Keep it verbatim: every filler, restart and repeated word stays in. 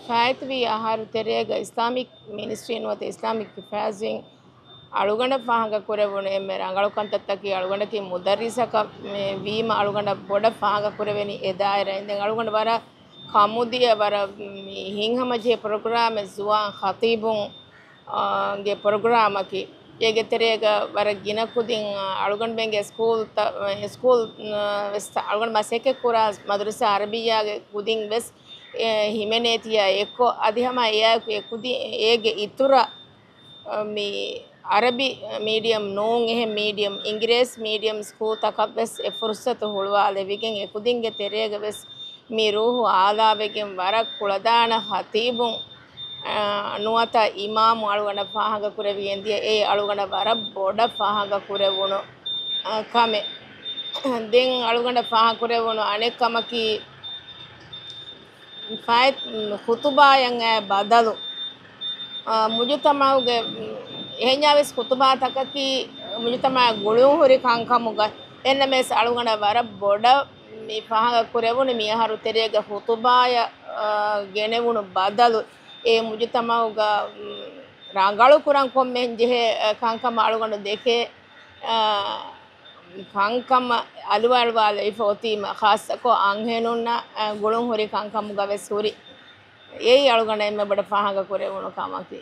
ފާއިތުވި އަހަރު ތެރޭގަ އިސްލާމިކް މިނިސްޓްރީ ނުވަތަ އިސްލާމިކް އެފެއާޒުން އަޅުގަނޑަށް ފާހަގަ ކުރެވުނު އެންމެ ރަނގަޅު ކަންތައްތަކީ، އަޅުގަނޑަކީ މުދައްރިސަކަށް މި ވީމަ، އަޅުގަނޑަށް ބޮޑަށް ފާހަގަ ކުރެވެނީ އެ ދާއިރާ. ދެން އަޅުގަނޑު ވަރަށް ކަމުދިޔަ، ވަރަށް މި ހިތްހަމަޖެހޭ ޕްރޮގްރާމެއް، ޒުވާން ޚަތީބުން، އާ، ގެ ޕްރޮގްރާމަކީ. އޭގެ ތެރޭގަ ވަރަށް ގިނަ ކުދިން، އާ، އަޅުގަނޑުމެންގެ ސްކޫލް ތަ-، ސްކޫލް، އާ، ވެސް ތަ-، އަޅުގަނޑު މަސައްކަތް ކުރާ މަދުރަސާ އަރަބިއްޔާގެ ކުދިން ވެސް، އެ، ހިމެނޭތީއާ އެއްކޮށް، އަދި ހަމަ އެއާއެކު އެ ކުދި-، އޭގެ އިތުރަށް، އަ، މި އަރަބި މީޑިއަމް ނޫން، އެހެން މީޑިއަމް، އިނގިރޭސި މީޑިއަމް ސްކޫލްތަކަށް ވެސް އެ ފުރުސަތު ހުޅުވާލެވިގެން، އެ ކުދިންގެ ތެރޭގަ ވެސް މި ރޫހު އާލާވެގެން ވަރަށް ކުޅަދާނަ ޚަތީބުން، އާ، ނުވަތަ އިމާމު އަޅުގަނޑަށް ފާހަގަ ކުރެވިގެން ދިޔަ، އެ އަޅުގަނޑަށް ވަރަށް ބޮޑަށް ފާހަގަ ކުރެވުނު، އާ، ކަމެއް. ދެން އަޅުގަނޑަށް ފާހަގަ ކުރެވުނު އަނެއް ކަމަކީ، ފާއިތް ޚުތުބާއަށް އައި ބަދަލު، އާ، މުޖުތަމަޢުގެ، އެހެންޏާވެސް ޚުތުބާތަކަކީ މުޖުތަމަޢަށް ގުޅުންހުރި ކަންކަމުގަ، އެހެންނަމަވެސް އަޅުގަނޑަށް ވަރަށް ބޮޑަށް މި ފާހަގަ ކުރެވުނު މި އަހަރު ތެރޭގަ ޚުތުބާއަށް، އާ، ގެނެވުނު ބަދަލު، އެ މުޖުތަމަޢުގަ، މް، ރަނގަޅު ކުރަން ކޮންމެހެން ޖެހޭ، އާ، ކަންކަމަށް އަޅުގަނޑު ދެކޭ، އާ، ކަންކަމަށް އަލުވާލުވާލެވިފަ އޮތީމަ، ޚާއްޞަކޮށް އަންހެނުންނަށް، އަ، ގުޅުންހުރި ކަންކަމުގަ ވެސް ހުރި. އެއީ އަޅުގަނޑަށް އެންމެ ބޮޑަށް ފާހަގަ ކުރެވުނު ކަމަކީ.